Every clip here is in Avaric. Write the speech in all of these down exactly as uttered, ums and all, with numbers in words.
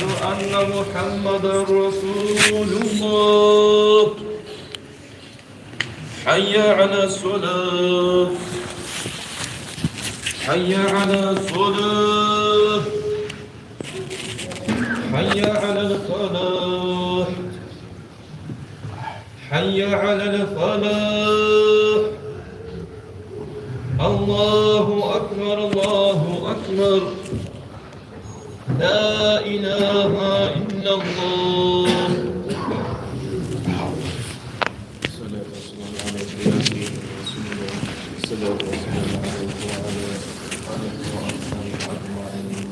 أن محمدا رسول الله. حي على الصلاة. حي على الصلاة. حي على الفلاح. حي على الفلاح. الله أكبر، الله أكبر. لا إله إلا الله. الصلاة والسلام على سيدنا رسول الله. الصلاة والسلام عليك وعلى آلك وأصحابك أجمعين.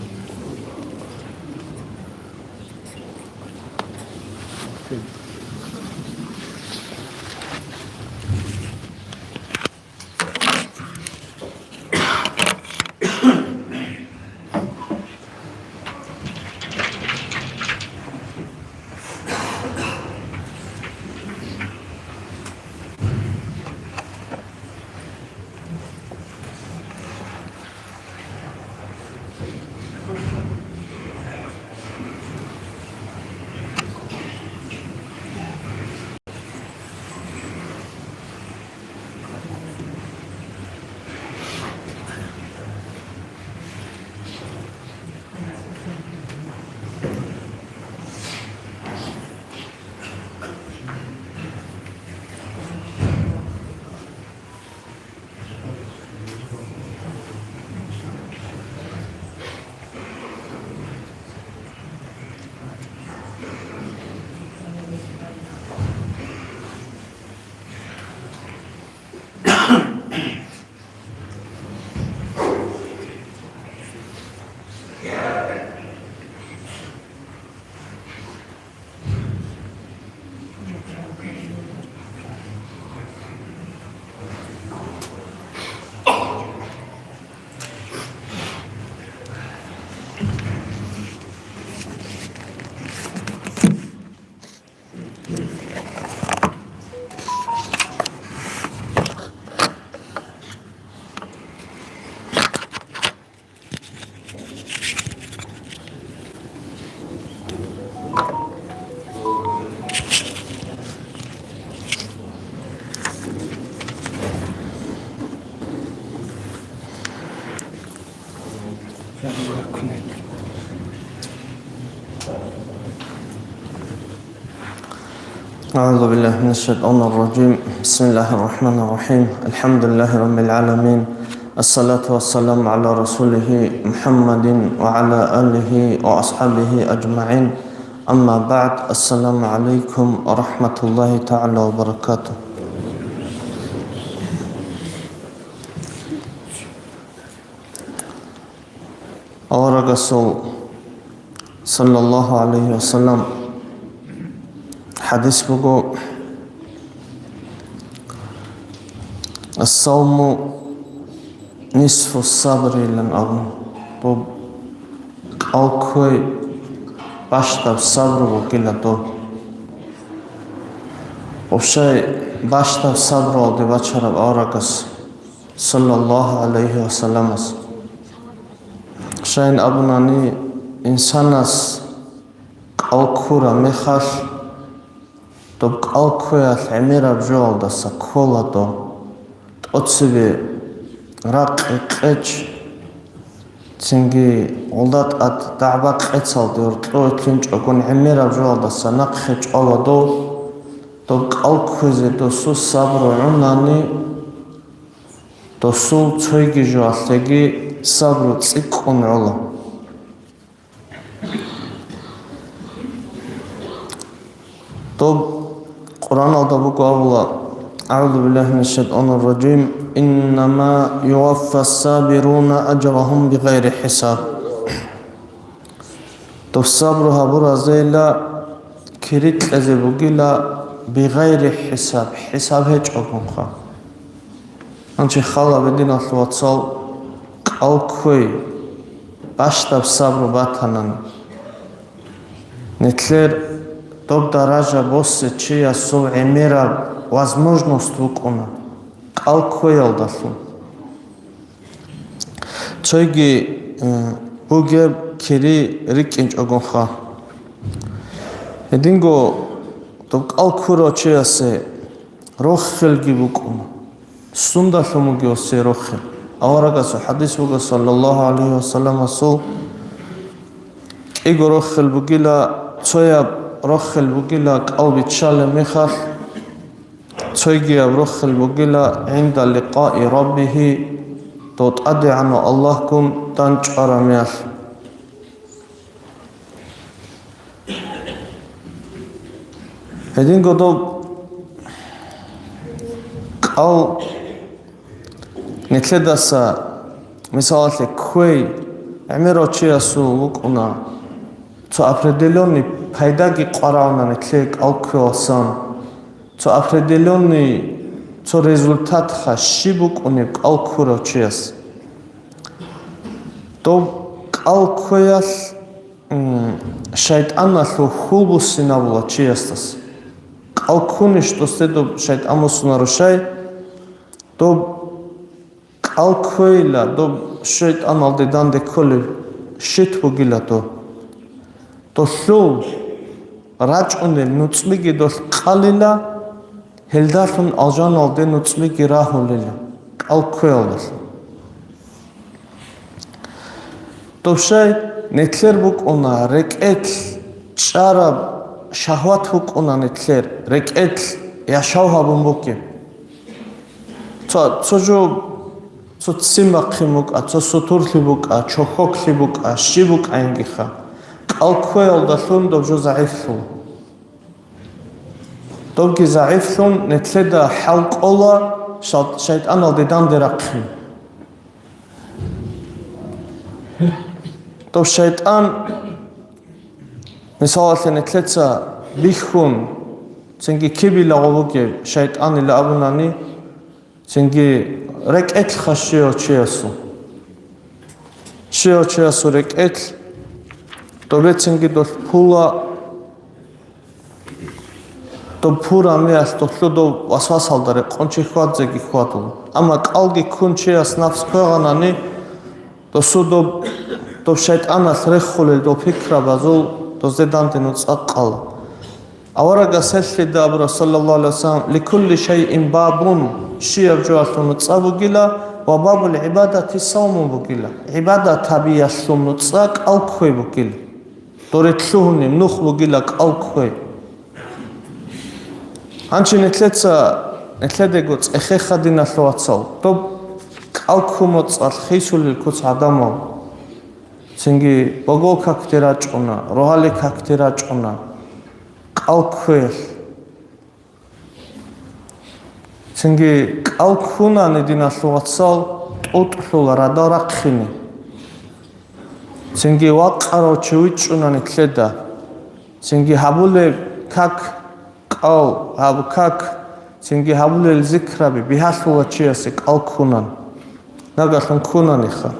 أعوذ بالله من الشيطان الرجيم. بسم الله الرحمن الرحيم. الحمد لله رب العالمين. الصلاة والسلام على رسوله محمد وعلى آله وأصحابه أجمعين. أما بعد. السلام عليكم ورحمة الله تعالى وبركاته. Аварагасул, саллаллагьу гӀалайгьи ва саллам, хӀадис буго: «Ас-савму нисфу сабри», – илан абун. Доб кӀал кквей бащдаб сабру бугила доб. Вообще, бащдаб сабруялде бачараб аварагас, саллаллагьу гӀалайгьи ва салламас. Щайин абунани, инсанас кӀал ккураб мехалъ, доб кӀал кквеялъ гӀемераб жоялдаса ккола доб, тӀоцебе ракъи къеч, цинги гъулда тӀад дагӀба къецалде гьоркьо вилълъинчӀогон гӀемераб жоялдаса нахъе чӀвала дов, доб кӀал кквезе досул сабру гӀунани, досул цойги жоялъеги сабру цӀикӀкӀун гӀола. Доб Къуръаналда буго абула: «АгӀузу биллагьи минаш шайтӀанир ражим. Иннама юваффас сабируна ажрагьум бигъайри хӀисаб». Доб сабру гьабуразейила кири кьезе бугила бигъайри хӀисаб, хӀисаб гьечӀогонха. Гьанже хал гьабе, диналъул вацал, кӀал кквей бащдаб сабру батанани. Нилъер доб даража босе чиясул гӀемераб возможность букӀуна кӀал кквеялдалъун. Цойги, э, бугеб кири рикӀкӀинчӀогонха. Гьединго доб кӀал ккурав чиясе рохелги букӀуна. Сундалъун бугеб гьесие рохел? Аварагасул хӀадис буго, саллаллагьу гӀалайгьи вассаламасул кӀиго рохел бугила, цояб рохел бугила кӀал биччалеб мехалъ, цойгияб рохел бугила гӀинда ликъаи раббигьи, дов ТӀадегӀанав Аллагьгун дандчӀвараб мехалъ. Гьединго доб кӀал нилъедаса, мисалалъе, кквей, гӀемерав чиясул вукӀуна, цо определённый пайдаги къварагӀуна нилъее кӀал кквеялсан, цо определённый, цо результатха щиб букӀунеб кӀал ккурав чияс. Доб кӀал кквеялъ, м, шайтӀаналъул хьул буссинабула чиясдас. КӀал ккунищ досде доб шайтӀан буссунаро щай? Доб кӀал кквейила, доб шайтӀаналде данде кколеб щит бугила доб. Долъул рачӀунел нуцӀбиги долъ къалила, гьелдалъун алжаналде нуцӀбиги рагьулила, кӀал кквеялдалъун. Доб щай, нилъер букӀуна рекӀелъ чӀараб шагьват букӀуна нилъер, рекӀелъ яшав гьабун бугеб. Цо, цо жо, цо ццин бахъин букӀа, цо сутурлъи букӀа, чохьоклъи букӀа, щиб букӀаингиха, кӀал кквеялдалъун доб жо загӀифлъула. Добги загӀифлъун, нилъеда хӀал кӀола шал-, шайтӀаналде данде рахъин. Доб шайтӀан, мисалалъе, нилъеца бихьун, цинги кибилагъо бугеб шайтӀанила абунани, цинги рекӀелъха щивав чиясул. Щивав чиясул рекӀелъ, добецинги долъ пула, доб пураб мехалъ долъу доб васвасалда рекъон чи хьвадзеги хьвадула. Амма кӀалги ккун чияс напс кквегъанани, досу доб, доб шайтӀаналъ реххулел доб пикрабазул дозде данде нуцӀа къала. Аварагас гьелъида абура, саллаллагьу гӀалайгьи вассалам: «Ликулли шайин бабун», щияб жоялъул нуцӀа бугила, «ва бабул гӀибадати савмун» бугила, гӀибадат гьабиялъул нуцӀа кӀал кквей бугила. Доре лъугьунеб нух бугила кӀал кквей. Гьанчи нилъеца, нилъедаго цӀехеха, диналъул вацал, доб кӀал ккун моцӀалъ хисулел куц гӀадамал. Цинги богол какде рачӀуна, рогьалил какде рачӀуна, кӀал кквеялъ. Цинги кӀал ккунани, диналъул вацал, тӀутӀлъула радал рахъине. Цинги вакъарав чи вичӀчӀуна нилъеда. Цинги гьабулеб как, кӀал, гьаб как, цинги гьабулел зикраби бигьалъула чиясе кӀал ккунан. Нагагьлъун ккунаниха.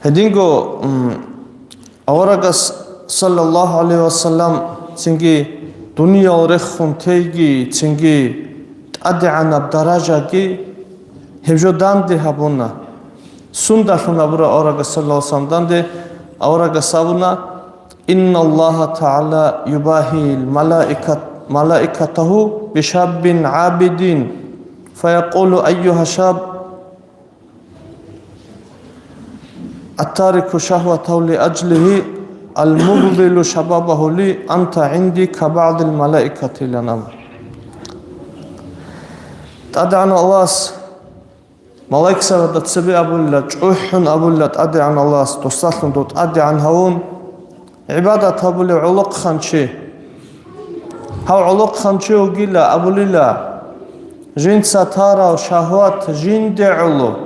Гьединго, м, аварагас, саллаллагьу гӀалайгьи вассалам, цинги дуниял рехун тейги, цинги тӀадегӀанаб даражаги гьеб жо данде гьабуна. Сундалъун абура аварагас, саллаллагьу гӀалайгьи вассалам, данде, аварагас абуна: «Инналлагьа тагӀала юбагьил малаикат-, малаикатагьу бишаббин гӀабидин, фаякъулу: Айюгьа шаб, аттарику шагьватагьу лиаджлигьи, алмубдилу шабабагьу ли, анта гӀинди кабагӀдил малаикати», — илан абу. ТӀадегӀанав Аллагьас малаикзабазда цебе абулила, чӀухӀун абулила ТӀадегӀанав Аллагьас, досдалъун дов тӀадегӀан гьавун, гӀибадат гьабулев гӀолохъанчи. Гьав гӀолохъанчи вугила абулила, жинца тарав шагьват жинде гӀоло.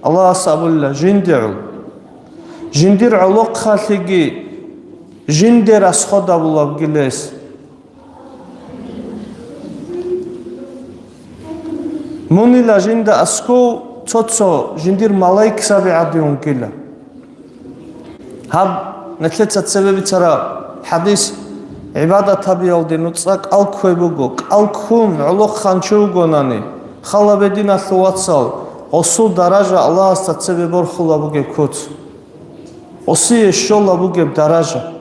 Аллагьас абулила, жинде гӀоло. Жиндир гӀолохъалъиги жинде расход абулаб гилес. Мунила жинда асков цо-цо жиндир малаикзаби гӀадин вугила. Гьаб нилъеца цебе бицараб хӀадис гӀибадат гьабиялде нуцӀа кӀал кквей буго, кӀал ккун гӀолохъанчи вугонани, Хал гьабе, диналъул вацал, гъосул даража Аллагьасда цебе борхула бугеб куц. Гъосие щола бугеб даража.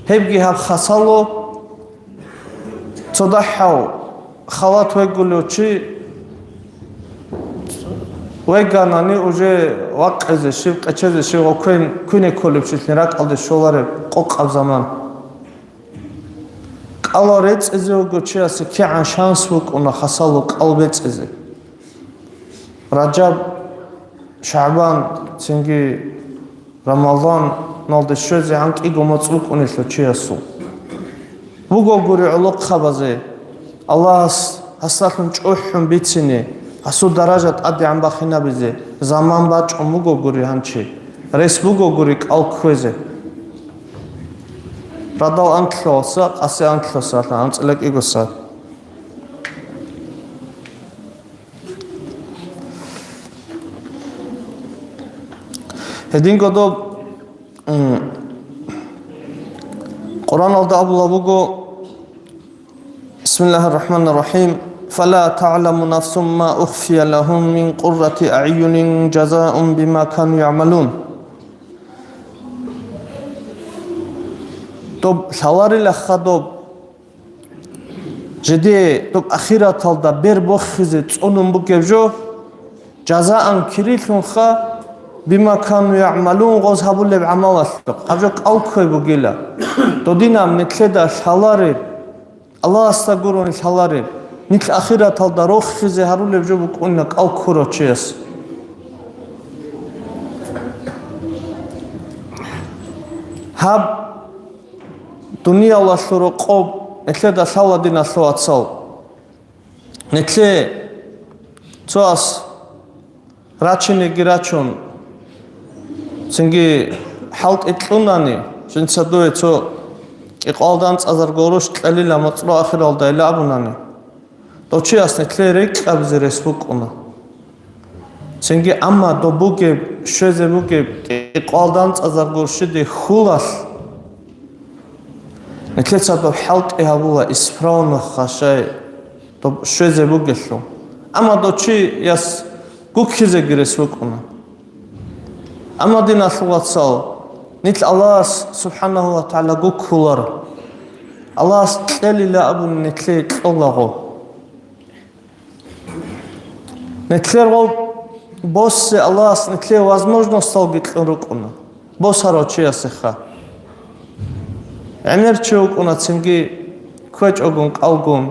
Гьебги гьаб хасало, цо дагьав халат вегулев чи веганани, уже вакъизе щиб, къечезе щиб, гъо квен-, квине кколебщилъин ракӀалде щолареб къокъаб заман. КӀалал рецӀизе вуго чиясе кигӀан шанс букӀуна хасало кӀал бецӀизе. Ражаб, ШагӀбан, цинги Рамазаналде щвезегӀан кӀиго моцӀ букӀунелъул чиясул. Буго гури гӀолохъабазе, Аллагьас гьасдалъун чӀухӀун бицине, гьасул даража тӀадегӀан бахинабизе заман бачӀун буго гури гьанчи, рес буго гури кӀал кквезе. Радал анкьлъугьаса, къаси анкьлъугьаса, анцӀила кӀигоса. Гьединго доб, м, Къуръаналда абула буго, بسم الله الرحمن الرحيم. فلا تعلم نفس ما أخفي لهم من قرة أعين جزاء بما كانوا يعملون. Доб лъаларила хадуб, жеде доб ахираталда бер бохизе цӀунун бугеб жо, жазаан кирилъунха, бима кану ягӀмалун, гъоз гьабулеб гӀамалалъухъ, гьаб жо кӀал кквей бугила. Додинаб нилъеда лъалареб, Аллагьасда гурони лъалареб, нилъ ахираталда рохизе гьарулеб жо букӀуна кӀал ккурав чияс. Гьаб дуниялалъул рокъоб нилъеда лъала, диналъул вацал. Нилъее цоас рачинеги рачун, цинги хӀалтӀи кьунани, жинца дуе цо кӀикъвалда анцӀазарго гъурущ кьелила моцӀро ахиралда ила абунани, дов чияс нилъее рекӀкӀабизе рес букӀуна. Цинги, амма доб бугеб, щвезе бугеб кӀикъвалда анцӀазарго гъурщиде хьулалъ, нилъеца доб хӀалтӀи гьабула, исправно хашай доб щвезе бугелъул. Амма дов чияс гуккизеги рес букӀуна. Амма, диналъул вацал, нилъ Аллагьас субхӀанагьу ва тагӀала гуккуларо. Аллагьас кьелила абун нилъее кьолаго. Нилъер гъоб боссе Аллагьас нилъее возможносталги кьун рукӀуна, босарав чиясеха. ГӀемер чи вукӀуна цинги кквечӀогун кӀалгун,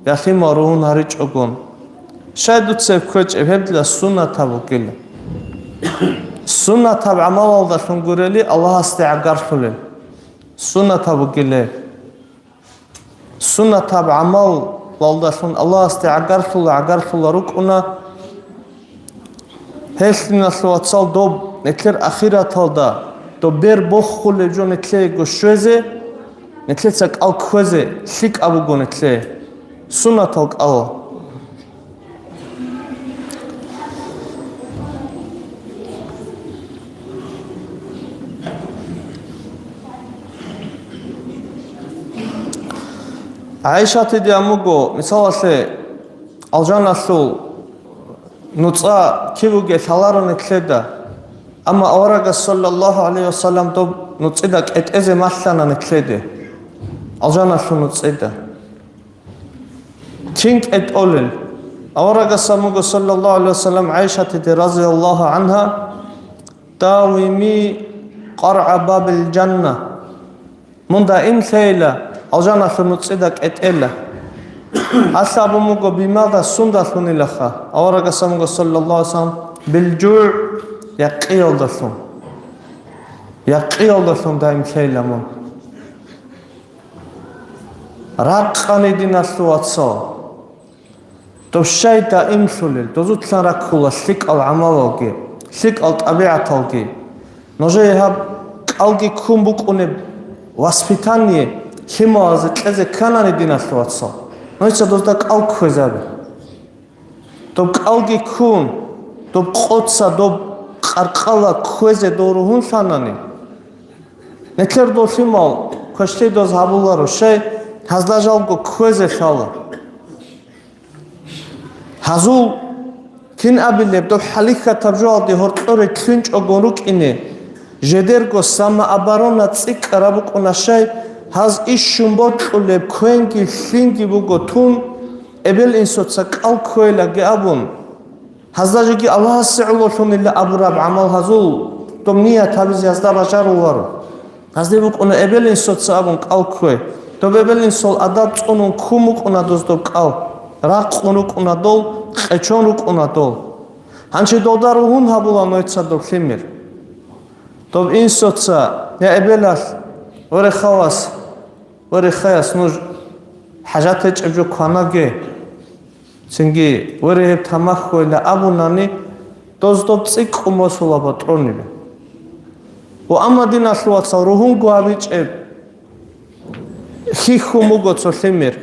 я лъимал ругьун гьаричӀогун. Щай дуца гьеб кквечӀеб, гьеб дила суннатаб бугила. Суннатаб гӀамалалдалъун гурели Аллагьасде гӀагарлъулел. Суннатаб бугила. Суннатаб гӀамалалдалъун Аллагьасде гӀагарлъула, гӀагарлъула рукӀуна. Гьелъ, диналъул вацал, доб нилъер ахираталда доб бер бохулеб жо нилъеего щвезе, нилъеца кӀал кквезе лъикӀаб буго нилъее. Суннатал кӀал. ГӀайшатиде амуго, мисалалъе, алжаналъул нуцӀа кив вугел лъаларо нилъеда, амма аварагас, саллаллагьу гӀалайгьи вассалам, доб нуцӀида кӀетӀезе малъана нилъеде, алжаналъул нуцӀида. Кин кӀетӀолел? Аварагас амуго, саллаллагьу гӀалайгьи вассалам, ГӀайшатиде, разияллагьу гӀангьа, давими къаргӀа бабил жанна. Мун даим лъейила, алжаналъул нуцӀида кӀетӀела. Алъ абун буго бимада сундалъунилаха, аварагас амуго, саллаллагьу гӀалайгьи вассалам, билжугӀ, якъиялдалъун. Якъиялдалъун даим лъейила мун. Ракъани, диналъул вацал. Дов щай даимлъулел, дозулъан раккула лъикӀал гӀамалалги, лъикӀал тӀабигӀаталги. Нужее гьаб кӀалги ккун букӀунеб воспитание лъималазе кьезе кканани, диналъул вацал, нужеца дозда кӀал кквезабе. Доб кӀалги ккун, доб къоца, доб къаркъала кквезе дов ругьунлъанани, нилъер дов лъимал квешлъи доз гьабуларо, щай гьазда жалго кквезе лъала. Гьазул кин абилеб, доб хӀалихьатаб жоялде гьоркьоре лъугьинчӀого рукӀине, жидерго самооборона цӀикӀкӀараб букӀуна щай, гьаз ишщун бокьулеб квенги лъинги буго тун, эбел-инсуца кӀал кквейлаги абун, гьазда жеги Аллагьасе гӀололъунила абураб гӀамал гьазул доб ният гьабизе гьазда бажаруларо. Гьазде букӀуна эбел-инсуца абун кӀал кквей. Доб эбел-инсул адаб цӀунун ккун букӀуна доз доб кӀал. Ракъун рукӀуна дол, къечон рукӀуна дол. Гьанчи долда ругьун гьабула нойца доб лъимер. Доб инсуца, я эбелалъ, ва рехалас, ва рехаяс нуж хӀажат гьечӀеб жо кванаге. Цинги, ва рехеб тамахь хьойла абунани, доз доб цӀикӀкӀун босула батӀрунибе. Ва амма диналъул вацал ругьунго гьабичӀеб хьихьун буго цо лъимер.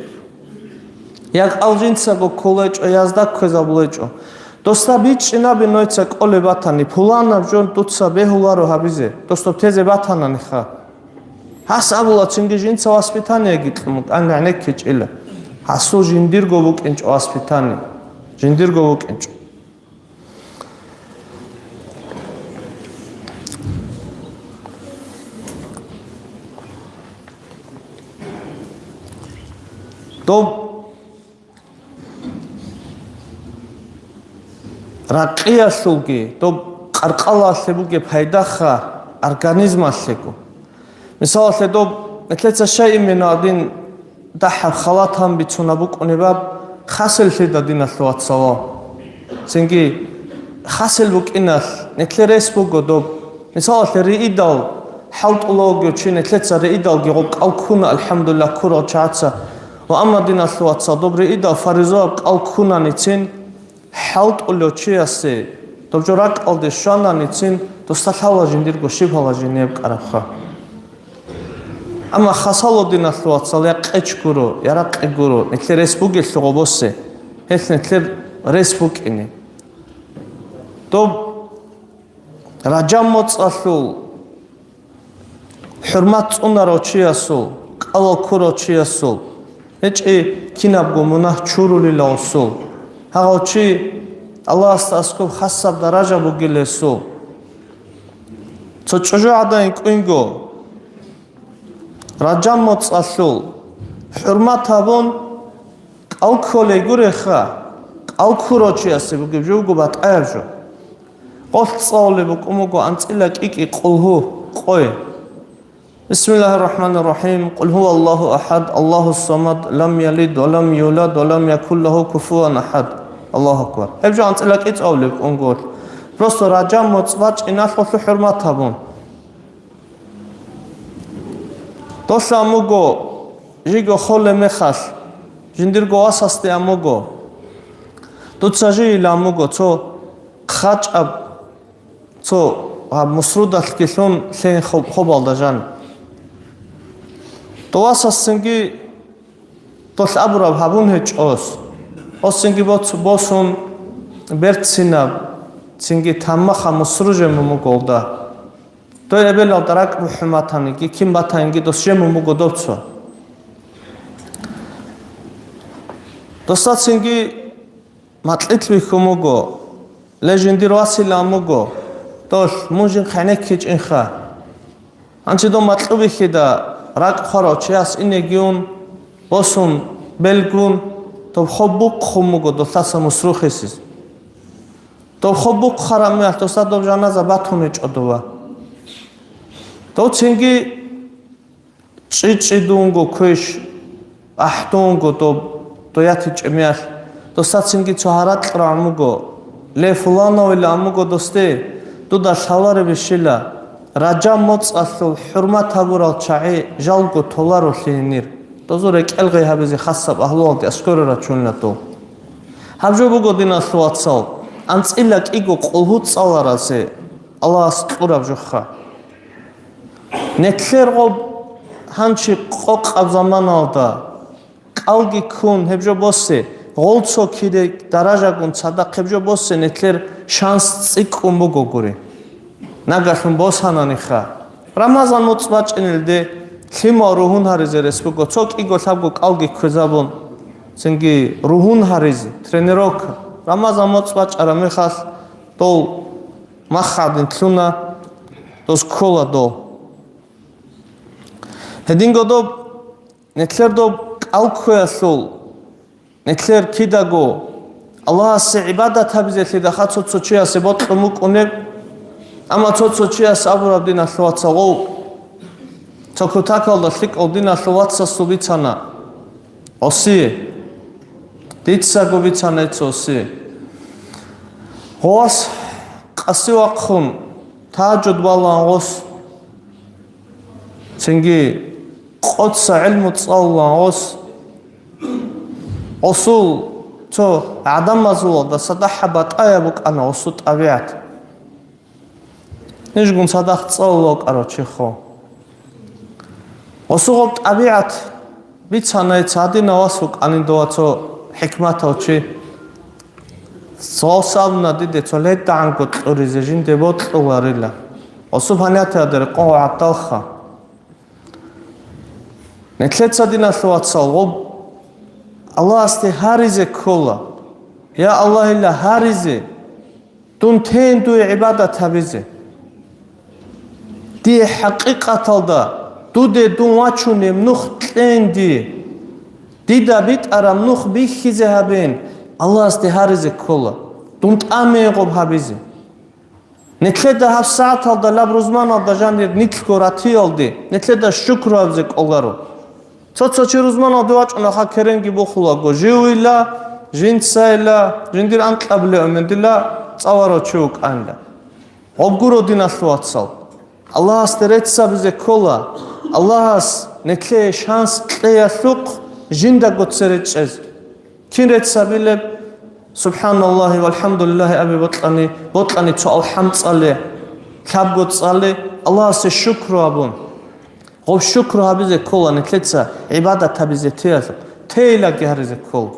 Я кӀал жинцаго кколечӀо, язда кквезабулечӀо. Досда бичӀчӀинаби нойца кӀолеб батани, пуланаб жо дуца бегьуларо гьабизе, дос доб тезе батананиха. Гьас абула цинги жинца воспитаниеги кьун, тӀан гӀенеккичӀила. Гьасул жиндирго букӀинчӀо воспитание. Жиндирго букӀинчӀо. Доб ракъиялъулги, доб къаркъалалъе бугеб пайдаха организмалъего. Мисалалъе, доб нилъеца щай именно гьадин дагьаб халатан бицунаб букӀунеб баб хасел лъида диналъул вацал. Цинги хасел букӀиналъ нилъер рес буго доб. Мисалалъе, риидал хӀалтӀулев вугев чи нилъеца риидалги гъоб кӀал ккуна, алхӀамдулиллагь, ккурал чагӀаца. Ва амма диналъул вацал доб риидал фаризояб кӀал ккунаницин, хӀалтӀулев чиясе доб жо ракӀалде щвананицин, досда лъала жиндирго щиб гьала жинияб кӀарабха. Амма хасало диналъул вацал я къеч гуро, я ракъи гуро, нилъер рес бугелъул гъобосе, гьелъ нилъер рес букӀине. Доб Раджаб моцӀалъул хӀурмат цӀунарав чиясул, кӀалал ккурав чиясул, гьечӀи кинабго мунагь чурулелавусул, гьагъав чи Аллагьасда аскӀоб хасаб даража бугелесул. Цо чӀужугӀадан кӀвинго, Раджаб моцӀалъул хӀурмат гьабун, кӀал кколей гуреха, кӀал ккурав чиясе бугеб жо буго батӀаяб жо. Къолъ цӀалулеб букӀун буго анцӀила кӀикӀи къулгьу къой. Бисмиллагьир рахӀманир рахӀим. Къул гьуваллагьу ахӀад, Аллагьус самад, лам ялид ва лам юлад ва лам якул лагьу куфуван ахӀад. Аллагьу акбар. Гьеб жо анцӀила кӀи цӀалулеб букӀун буго. Просто Раджаб моцӀ бачӀиналъулъ хӀурмат гьабун. Долъа амуго, жиго холеб мехалъ, жиндирго васасде амуго, дуца жийила амуго, цо хъачӀаб, цо гьаб мусрудалъги лъун лъен хоб-, хобалда жан. Дов васасцинги долъ абураб гьабун гьечӀос. Осинги боц-, босун берцинаб, цинги тамаха мусру жемун буголда. Дой эбелалда ракӀ бухӀун батаниги, кин батаниги дос жемун буго довцо. Досда цинги макьилъ бихьун буго, ле жиндир василан буго, долъ, мун жин хъенеккичӀинха. Гьанчи дов макьу бихьида, ракӀ хъварав чияс инеги ун, босун, белгун, доб хоб бухъун буго долъаса мусрухъесиз. Доб хоб бухъараб мехалъ досда доб жаназа батун гьечӀо дова. Дов цинги чӀи-чӀидунго квеш, ахӀдунго доб, доятичӀеб мехалъ, досда цинги цо гьаракь рагӀун буго, ле, фулановила амуго досде, дуда лъаларебищила, Раджаб моцӀалъул хӀурмат гьабурал чагӀи жалго толарулъе гьенир, дозул рекӀел гъей гьабизе хасаб агьлуялде аскӀоре рачунила дов. Гьаб жо буго, диналъул вацал, анцӀила кӀиго къулгьу цӀаларазе Аллагьас кьураб жоха. Нилъер гъоб гьанчи къокъаб заманалда, кӀалги ккун гьеб жо босе, гъол цо кире даражагун цадахъ гьеб жо босе нилъер шанс цӀикӀкӀун бугогури. Нагагьлъун босананиха. Рамазан муцӀ бачӀинелде лъимал ругьун гьаризе рес буго, цо кӀиго лъабго кӀалги кквезабун, цинги ругьун гьаризе, тренировка. Рамазан моцӀ бачӀараб мехалъ, дол мах гӀадин лъуна, дос ккола дол. Гьединго доб, нилъер доб кӀал кквеялъул, нилъер кидаго Аллагьасе гӀибадат гьабизелъидалха цо-цо чиясе бокьун букӀунеб, амма цо-цо чияс абураб, диналъул вацал, гъов, цо кутакалда лъикӀав диналъул вацасул бицана гъосие. Дицаго бицана гьецо гъосие. Гъос къаси вахъун, тагьажуд балагьун гъос, цинги къоца гӀилму цӀалулан гъос, гъосул цо гӀадамазулалдаса дагьаб батӀаяб букӀана гъосул тӀабигӀат. Нижгун цадахъ цӀалула вукӀарав чи хо. Гъосул гъоб тӀабигӀат бицана гьецо, гьадинав вас вукӀанин дова цо хӀикматав чи. Цо сабна диде цо ледагӀанго кьуризе жинде бокьуларила. Гъосул панятиялда рекъон гӀатӀалха. Нилъеца, диналъул вацал, гъоб Аллагьасде гьаризе ккола. Я Аллагьила, гьаризе, дун тейин дуе гӀибадат гьабизе. Дие хӀакъикъаталда, дуде дун вачунеб нух кьейин дие. Дида битӀараб нух бихьизе гьабейин, Аллагьасде гьаризе ккола, дун тӀамейин гъоб гьабизе. Нилъеда гьаб сагӀаталда лаб рузманалда жанир нилъго ратиялде, нилъеда шукру гьабизе кӀоларо. Цо-цо чи рузманалде вачӀунаха керенги бухулаго, живила, жинцайила, жиндир анкьабилеб гӀемерила цӀаларав чи вукӀанила. Гъоб гуро, диналъул вацал. Аллагьасде рецц гьабизе ккола, Аллагьас нилъее шанс кьеялъухъ жиндаго цере чӀезе. Кин рецц гьабилеб? СубхӀаналлагьи валхӀамдулиллагьи абе бокьани, бокьани цо алхӀам цӀале, лъабго цӀале, Аллагьасе шукру гьабун. Гъоб шукру гьабизе ккола нилъеца гӀибадат гьабизе теялъухъ, тейилаги гьаризе ккола.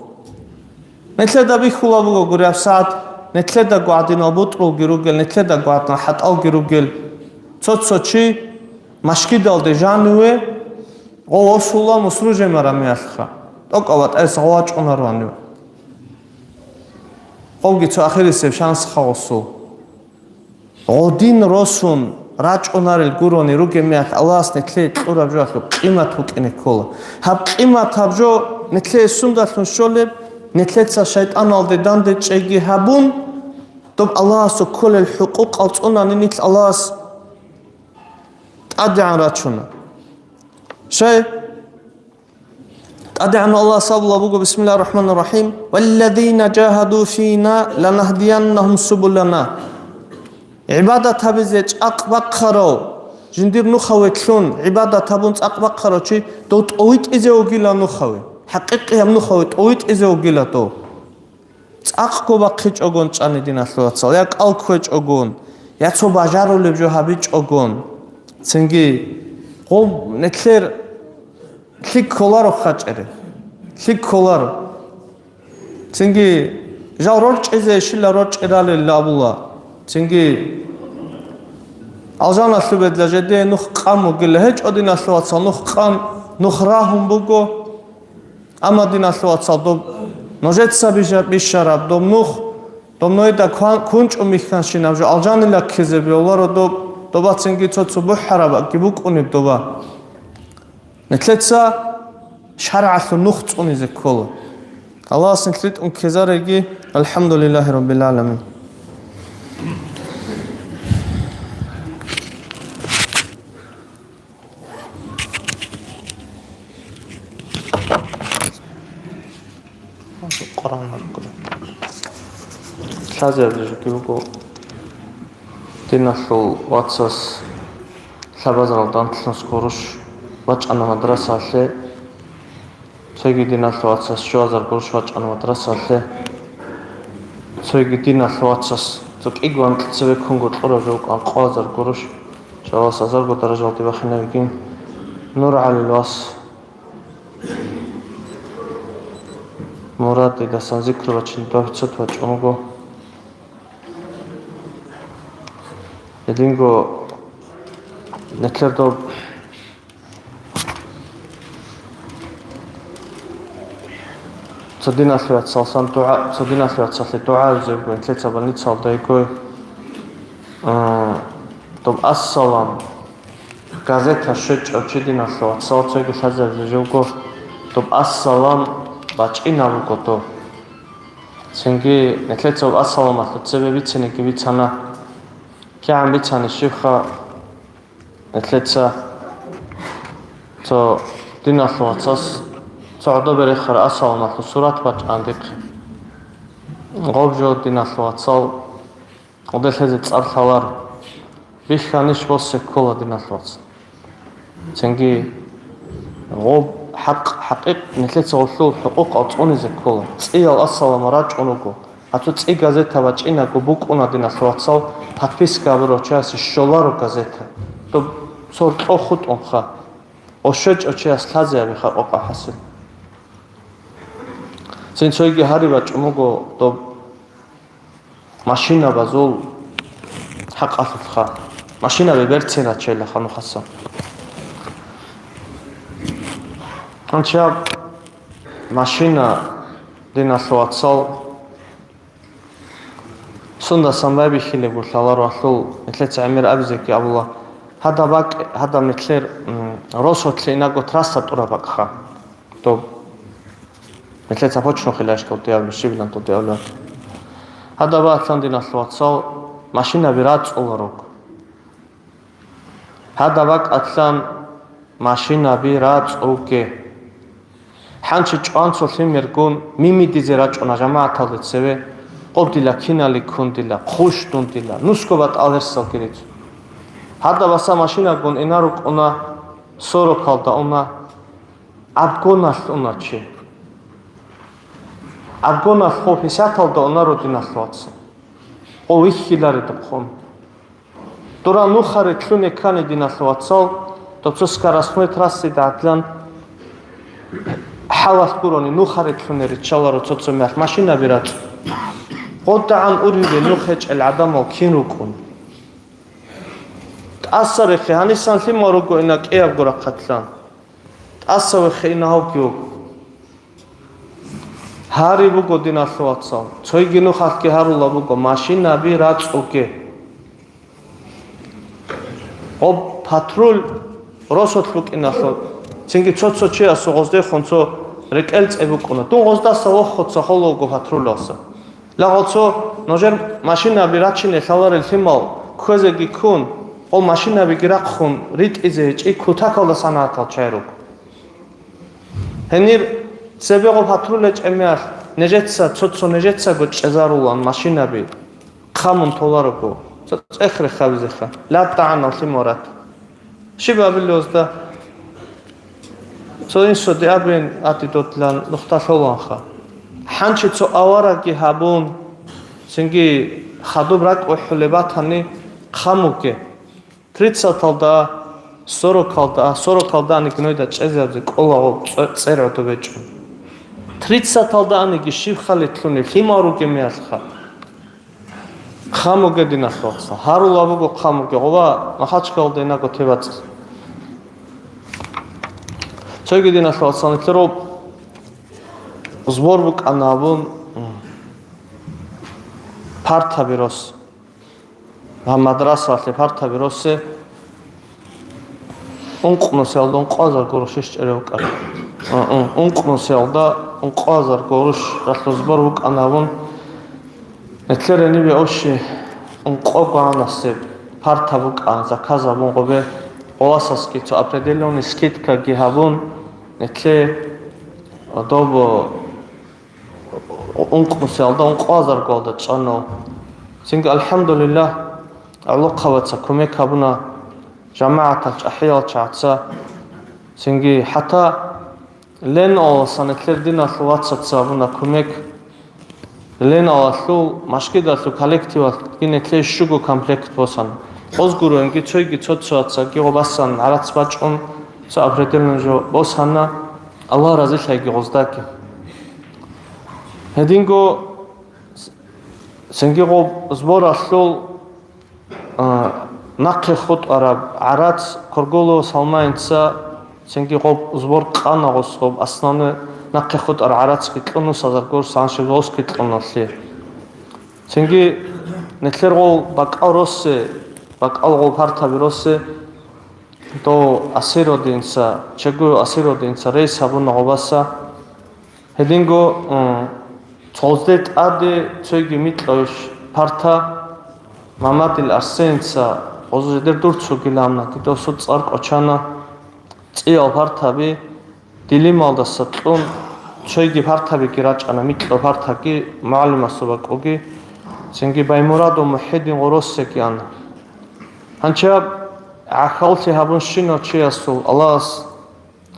Нилъеда бихьула буго гуреб сагӀат, нилъедаго гӀадинал бутӀрулги ругел, нилъедаго гӀадинал хӀатӀалги ругел. Цо-цо чи машгидалде жаниве, гъо восула мусру жемараб мехалъха, тӀокӀаб батӀаялъ гъо вачӀунароанив. Гъовги цо ахирисеб шансха гъосул. Гъодин росун рачӀунарел гурони ругеб мехалъ Аллагьас нилъее кьураб жоялъул къимат букӀине ккола. Гьаб къимат гьаб жо нилъее сундалъун щолеб, нилъеца шайтӀаналде дандечӀейги гьабун, доб Аллагьасул кколел хӀукъукъал цӀунани нилъ Аллагьас тӀадегӀан рачуна. Щай? ТӀадегӀанав Аллагьас абулеб буго, бисмиллагьир рахӀманир рахӀим, «Валлазина жагьаду фина ланахдияннагьум субулана». ГӀибадат гьабизе цӀакъ бахъарав, жиндир нухаве лъун гӀибадат гьабун цӀакъ бахъарав чи дов тӀовитӀизе вугила нухаве, хӀакъикъияб нухаве тӀовитӀизе вугила дов. ЦӀакъго бахъичӀогон чӀани, диналъул вацал, я кӀал кквечӀогон, я цо бажарулеб жо гьабичӀогон, цинги гъоб нилъер лъикӀ кколаро хъачӀере, лъикӀ кколаро. Цинги жал рорчӀизе щила рорчӀиралел абула, цинги алжаналъуб бедла жеде нух къан бугила, гьечӀо, диналъул вацал, нух къан, нух рагьун буго. Амма, диналъул вацал, доб нужеца бижа-, бищараб доб нух, доб нужеда кван-, кунчӀун бихьанщинаб жо алжанила ккезе бегьуларо доб, добацинги цо-цо бухӀарабги букӀунеб доба. Нилъеца шаргӀалъул нух цӀунизе ккола. Аллагьас нилъ ритӀун ккезареги, алхӀамдулиллагьи раббил гӀаламин. Къуран маркула. Лъазаб жеги буго, диналъул вацас лъабазарал данделъун гурони вачӀана мадрасалъе. Цоги диналъул вацас щуазар гурони вачӀана мадрасалъе. Цоги диналъул вацас цо кӀиго анкьа цебеккунго кьураб жо букӀана къоазар гурони, чӀалас азарго даражалде бахинаб бугин. НургӀалил вас Мурадидасан зикру бачин дов пятьсот вачӀун вуго. Гьединго нилъер доб Цо диналъул вацалсан дугӀа, цо диналъул вацалъе дугӀа гьабизе буго, нилъеца больницалда йигой. А, доб «Ассалам» газета щвечӀев чи диналъул вацал цоги лъазе гьабизе жо вуго, доб «Ассалам» бачӀинаб буго доб. Цинги нилъеца доб «Ассаламалъул» цебе бицинеги бицана. КигӀан бицани щибха, нилъеца цо диналъул вацас цо гӀодобе рехараб «Ассаламалъул» сурат бачӀана дихъе. Гъоб жо диналъул вацал, гъоде лъезе цӀар лъаларо. Бихьанищ босе ккола диналъул вацал. Цинги гъоб хӀакъ-, хӀакъикъ нилъеца гъолъул хӀукъукъал цӀунизе ккола. ЦӀиял «Ассалама» рачӀун руго. Гьацо цӀи газета бачӀинаго букӀуна диналъул вацал, подписка гьабурав чиясе щоларо газета. Доб цо кьо хутӀунха. О щвечӀев чияс лъазе гьабиха къокъа хӀасил. Цин цойги гьари бачӀун буго доб машинабазул хӀакъалъулъха. Машинаби берцин рачейилаха нухаса. Гьанчаб машина диналъул вацал сундасан байбихьилеб гулъаларо алъул, нилъеца гӀемер абизеги абула. Гьадаб бакӀ, гьадаб нилъер, м, росулъе инаго трасса тӀураб бакӀха. Доб нилъеца почнухъилашкал тӀиабли, щибилан тӀутӀиабли. Гьадаб бакӀалъан диналъул вацал машинаби рацӀцӀуларог. Гьадаб бакӀалъан машинаби рацӀцӀуге. Ханчи чӀванцо лъимергун мимидизе рачӀуна жамагӀаталде цеве, къоб дила кинали ккун дила, хъущ дун дила, нусго батӀал гьерсалги рицун. Гьадаб баса машинагун ина рукӀуна, сорокалда уна, абгоналъ уна чи. Абгоналъ хъо писаталда унаро диналъ вацал. Къо вихьиларедухъун. Дура нухаре кьуне ккани диналъ вацал, доб цо скоростной трассида гӀадлан хӀалалъ гурони нухаре кьуне риччаларо цо-цо мехалъ машинаби рацӀцӀун. ГъодагӀан ургьибе нух гьечӀел гӀадамал кин рукӀун. ТӀаса рехе, гьанисан лъимал руго ина кӀиябго рахъалъан. ТӀаса вехе ина гьавги вуго. Гьари буго диналъул вацал. Цойги нухалъги гьарула буго, машинаби рацӀцӀуге. Гъоб патруль росулъ букӀиналъул, цинги цо-цо чиясул гъоздехун цо рекӀел цӀе букӀуна. Дун гъоздаса вохуца холо вуго патрулалса. Лагъал цо нужер машинаби рачине лъаларел лъимал кквезеги ккун, гъо машинабиги рахъун ритӀизе гьечӀи кутакалда санагӀатал чай руго. Гьенир цебегъо патруль гьечӀеб мехалъ, нижеца, цо-цо нижецаго чӀезарулан машинаби, хъамун толарого, цо цӀех рехабизеха, латӀа гӀанав лъимал рат. Щиб абилев гьезда? Цо инсуде абин, атидотлан нухда лъоланха. Ханчи цо аварагги гьабун, цинги хадуб ракӀ вухӀулеб батани, хъамуге. Тридцаталда, сорокалда, сорокалда аниги нойда чӀезабзе кӀолаго цӀе-, цӀер гӀодобечӀун. Тридцаталда аниги щиб халилъуни лъимал ругеб мехалъха. Хъамуге диналъулъа. Гьарула буго хъамуге. Гъова Махачкалда инаго тебацӀ. Цойги диналъулъа нилъер роб сбор букӀана абун, партаби рос. Гьаб мадрасалъе партаби росе ункънусиялда ункъазар гурущ чӀере вукӀана. Ун-, ун-, ункънусиялда ункъазар гурущ ралъуз сбор вукӀана абун, нилъер гьенибе ощи ункъо гванасе парта букӀана, заказ абун гъобе, гъоласасги цо определённый скидкаги гьабун, нилъе доб ункънусиялда ункъазар гвалда чӀана. Цинги, алхӀамдулиллагь, гӀолохъабаца кумек гьабуна, жамагӀатал чӀахӀиял чагӀаца. Цинги хӀатта Леналасан нилъер диналъул вацаца гьабуна кумек. Леналалъул, машгидалъул коллективалъги нилъее щуго комплект босана. Гъоз гуроинги цойги цо-цояцаги гъо басан гӀарац бачӀун цо определённый жо босана, Аллагь разилъайги гъоздаги. Гьединго цинги гъоб сборалъул, а, нахъе хутӀараб гӀарац Кургулов Салмаинца цинги гъоб сбор къана гъос гъоб основной нахъе хутӀар гӀарацги кьун, нусазар гурсанщи гъосги кьуналъе. Цинги нилъер гъол бакӀал россе, бакӀал гъол партаби россе, дов асиродинца, чегойо асиродинца рейс гьабуна гъобаса. Гьединго, м, цолъзде тӀаде цойги микьовищ парта, Мамадил Арсенца гъозу жидер дур цогилан, дидосул цӀар кӀочана, цӀиял партаби, дилималдаса кьун, цойги партабиги рачӀана, микьо партаги, мугӀалимасул бакӀуги, цинги Баймурадов МухӀидин гъоросеги ана. Гьанчаб гӀахьаллъи гьабунщинав чиясул Аллагьас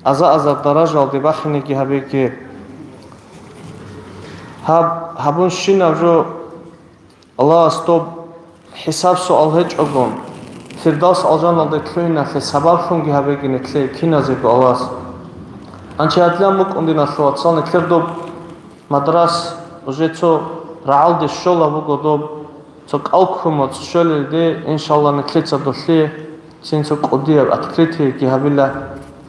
аза-азар даражалде бахинеги гьабеги. Гьаб, гьабунщинаб жо Аллагьас доб хӀисаб-суал гьечӀого, Фирдавс алжаналде лъугьиналъе сабаблъунги гьабеги нилъее киназего Аллагьас. Анчи гьадилан букӀун, диналъул вацал, нилъер доб мадрас уже цо рагӀалде щола буго доб, цо кӀал ккун моцӀ щолелде, иншалла, нилъеца долъие цин цо кӀудияб открытиеги гьабила,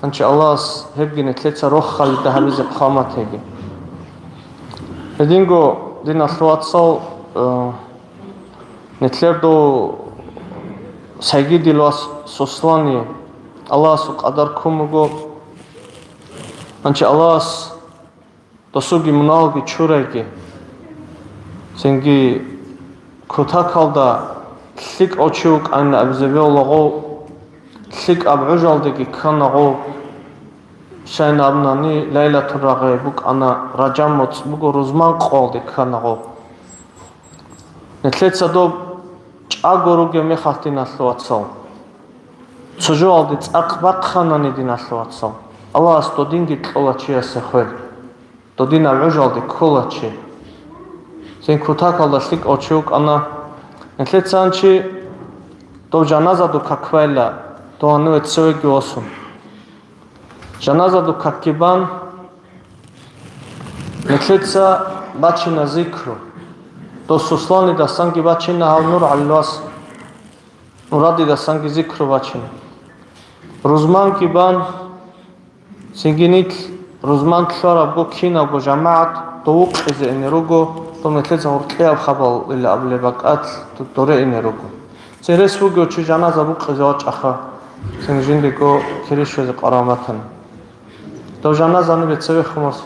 анчи Аллагьас гьебги нилъеца рохалида гьабизе хъваматеги. Гьединго, диналъул вацал, э, нилъер дов Сайгидил вас Сослани Аллагьасул къадар ккун буго. Анчи Аллагьас досулги муналги чурайги, цинги кутакалда лъикӀав чи вукӀанин абизе бегьулагъов, лъикӀаб гӀужалдеги кканагъов, щайин абунани, Лайлатул Рагъи букӀана, Ражаб моцӀ буго, рузман къоялде кканагъов. Нилъеца доб чӀаго ругеб мехалъ, диналъул вацал, цо жоялде цӀакъ бахъанани, диналъул вацал, Аллагьас додинги кьола чиясе хвел. Додинаб гӀужалде ккола чи. Цин кутакалда лъикӀав чи вукӀана. Нилъеца анчи дов жаназаду какбайла, дов гьаниве цевеги восун. Жаназаду какги бан, нилъеца бачина зикру. Дов Сосланидасанги бачина гьав НургӀалил вас, Нурадидасанги зикру бачина. Рузманги бан, цинги нилъ рузман лъугьарабго кинабго жамагӀат дов вукъизе ине руго, дов нилъеца гьоркьияб хабал ила абулеб бакӀалъ доре ине руго. Цин рес вугев чи жаназа букъизе вачӀаха, цин жиндего кири щвезе къваригӀун батана. Дов жаназа нибе цевехун вас.